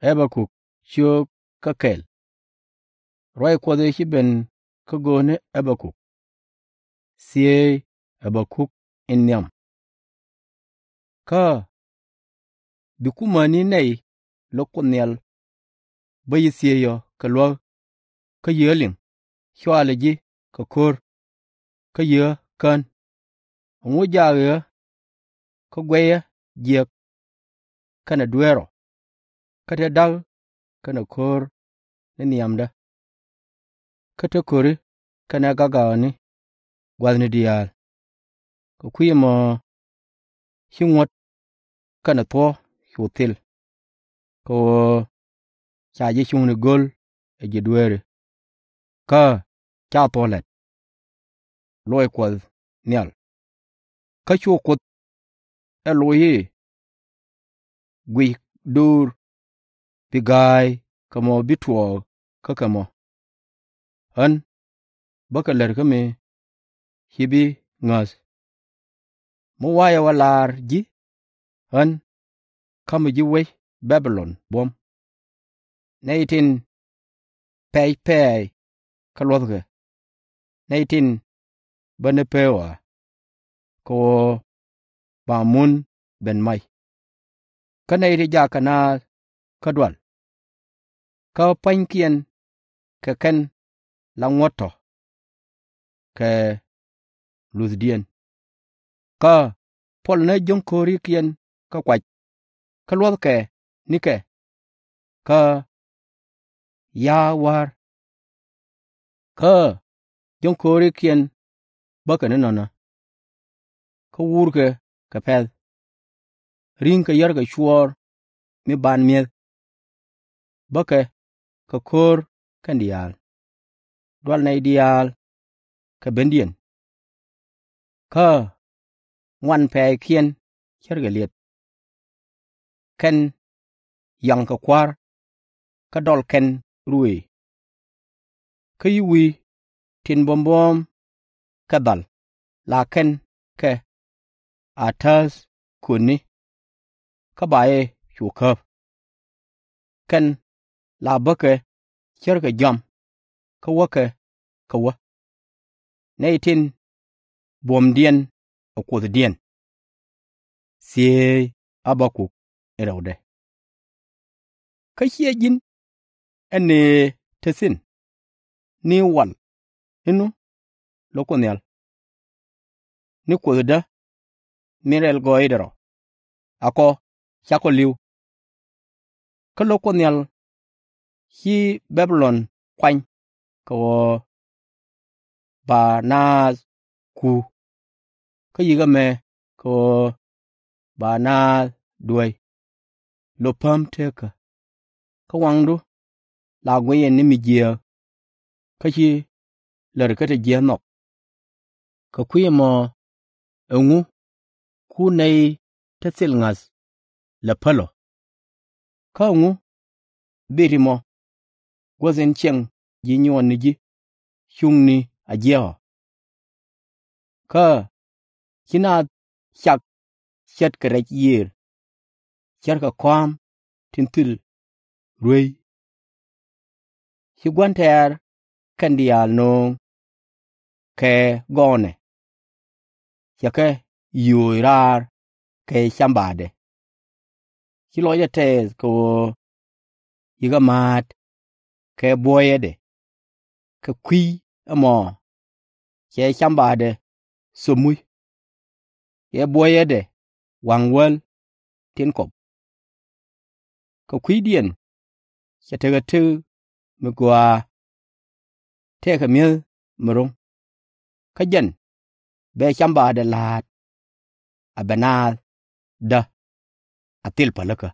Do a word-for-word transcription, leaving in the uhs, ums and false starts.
Ɣɛbakuk ciök kä kɛl. Ruac Kuɔth ëë ci ben kä go̱o̱rni Ɣɛbakuk. Thieei Ɣɛbakuk in nhiam. Kä bi kumäni nɛy lo̱k Kuoth Nhial bä yi thieei ɔ kɛ luäk, kä yi ɣä liŋ, cɔalɛ ji̱ kɛ ko̱r, kä yi ɣä kän. Ɛŋu jaakɛ ɣä kä guɛyä jiäk kɛnɛ dueerɔ, kä te da̱k kɛnɛ ko̱r ni nhiamdä, kä te ko̱ri kɛnɛ gak-gakni gua̱thni diaal? Kɛ kui̱ ɛmɔ ci ŋuɔ̱t kɛnɛ thuɔ̱k cu thil, kɛ ɣöö ca ji̱ cuŋni go̱l ɛ ji̱ dueeri, kä /ca thuɔ̱k la̱t, loc Kuɔth Nhial. Kä cu Kuoth ɛ loc i̱, Guic duur bi ga̱a̱c kɛ mɔ bi tuɔɔk kä kɛ mɔ, ɣän bä kɛ lät kä mi /ci bi ŋäth. Mi wa̱a̱ yɛ wä lar ji̱, ɣän ka̱mä ji̱ wec Bɛ̈-bi-lɔn buɔ̱m, nɛy tin pɛc pɛ̈ɛ̈c kä luɔ̱thkɛ, nɛy tin bä ni pek ɣɔaa, kɛ ɣöö ba mun ben mac, kä nɛy ti jakä naath kä dual. Kä pua̱nykiɛn kɛ kɛn la ŋuɔ̱t tɔ̱ kɛ luthdiɛn, kä puɔlnɛ jiöŋköörikiɛn kä kuac, kä luɔ̱thkɛ nikɛ, kä ya̱a̱ wa̱a̱r. Kä jiöŋköörikiɛn bäkɛ ni nɔnä, kä wuurkɛ kɛ pɛ̈th, ri̱ŋkɛ yärkɛ cuɔɔr mi ban mi̱eth, bäkɛ kɛ ko̱r kɛn diaal, dual nɛy diaal kɛ bendiɛn. Kä ŋuan pɛɛykiɛn ce̱tkɛ liɛt, kɛn yaŋkɛ kua̱r, kä dɔl kɛn ruëëc. Kä yi wi̱i̱ tin buɔ̱m buɔ̱ɔ̱m kɛ dhal la kɛn kɛ a täth köötni, kä ba jɛ cu käp. Kɛn la bäkɛ ce̱tkɛ jɔam, kä wäkɛ kɛ wä, nɛy tin buɔ̱mdiɛn ɛ kuothdiɛn. Thieei Ɣɛbakuk in rɛwdɛ. Kä ciɛ ji̱n ɛ nëë te thi̱n, ni wal ni nu lo̱k Kuoth Nhial, ni Kuothdä min rɛl gɔɔydɛ rɔ, akɔ cakɔ li̱w. Kä lo̱k Kuoth Nhial ci Bɛ̈-bi-lɔn kuany kɛ ɣöö ba naath ku, kä yi̱k ɛmɛ kɛ ɣöö ba naath duäc. Lo̱k päm teekä, kä waŋdu la guiyɛ ni mi jiääk, kä ci lät kä te jiääk nhɔk. Kɛ kui̱ ɛmɔ ɛŋu ku nɛy te thil ŋa̱th lɛ päl ɔ? Kä ɛŋu bit ɛmɔ guäth in cieŋ ji̱ nyuɔɔn ni ji̱ cuŋni a jiääk ɔ? Kä ci naath cak ce̱tkɛ rɛc yiëër, ce̱tkɛ kɔa̱a̱m tin thil ruey. Ci gua̱n tɛ̈r kɛn diaal nööŋ kɛ gɔɔnɛ, cɛ kɛ yio̱o̱c raar kɛ cambaadɛ. Ci lɔcdɛ tɛɛth kɛ ɣöö yi̱k ɛ ma̱a̱t kɛ buɔyädɛ. Kɛ kui̱ ɛmɔ cɛ cambaadɛ thöp muc, cɛ buɔyädɛ waŋ wäl tin kɔp. Kɛ kui̱diɛn cɛ tekɛ tëk mi gɔaa, tëëkɛ mi̱eth mi ro̱ŋ. Kä jɛn bɛ cambaadɛ la̱a̱t a bɛ naath dä a thil pälikä.